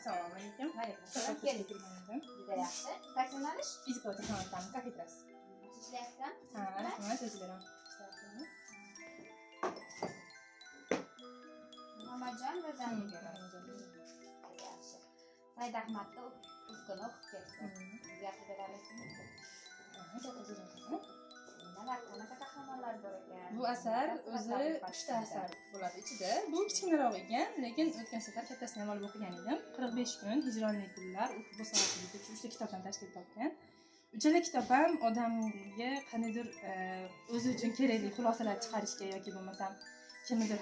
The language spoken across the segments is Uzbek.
Assalomu alaykum. Alaykum assalom. Keling. Juda yaxshi. Qaysi yo'nalish? Fizika va texnologiya kafedrasi. Ishlayapsan? Ha, rahmat, o'zinglar ham. Muhammadjon va Zamira. Yaxshi. Said Ahmadni Ufqini o'qib ketdi. Gapirib bera olasizmi? Nimalar, qanaqa qahramonlar bor ekan? Bu asar o'zi uchta asar bo'ladi ichida. Bu kichkinaroq ekan, lekin o'tgan safar kattasini ham olib o'qigan edim. 45 kun, Hijronli kunlar, Ufq bo'sag'asida deb shu uchta kitobdan tashkil topgan. Uchala kitob ham odamga qandaydir o'zi uchun kerakli xulosalar chiqarishga yoki bo'lmasam kimnidir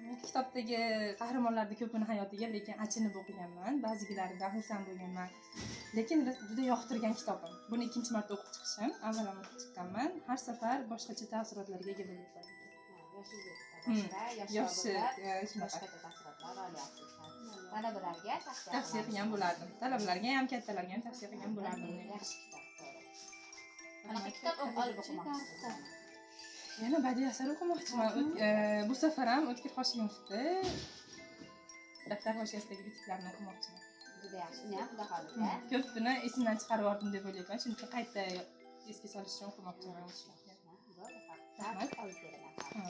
bu kitobdagi qahramonlarni ko'pini hayotiga lekin achinib o'qiganman, ba'zilaridan xursand bo'lganman. Lekin juda yoqtirgan kitobim. Buni ikkinchi marta o'qib chiqishim, avval ham o'qib chiqqanman. Har safar boshqacha taassurotlarga ega bo'libman. Yoshingizga boshqa, yoshroq Yoshi bo'lib, shunaqa. Boshqacha taassurotlar olyapsiz. Talabalarga tavsiya Tavsiya qilgan bo'lardim. Talabalarga ham, kattalarga ham tavsiya qilgan bo'lardim. Yaxshi kitob, to'g'ri. Qanaqa kitob olib o'qimoqchisiz? Yana badiiy asar o'qimoqchiman. Bu safar ham O'tkir Hoshimovni Daftar hoshiyasidagi bitiklarni o'qimoqchiman. Juda yaxshi. Uni ham xudo xohlasa. Ko'pini esimdan chiqarib yubordim deb o'ylayman. Shuning uchun qayta esga solish uchun o'qimoqchiman. Zo'r. Rahmat. Olib beraman. Ha.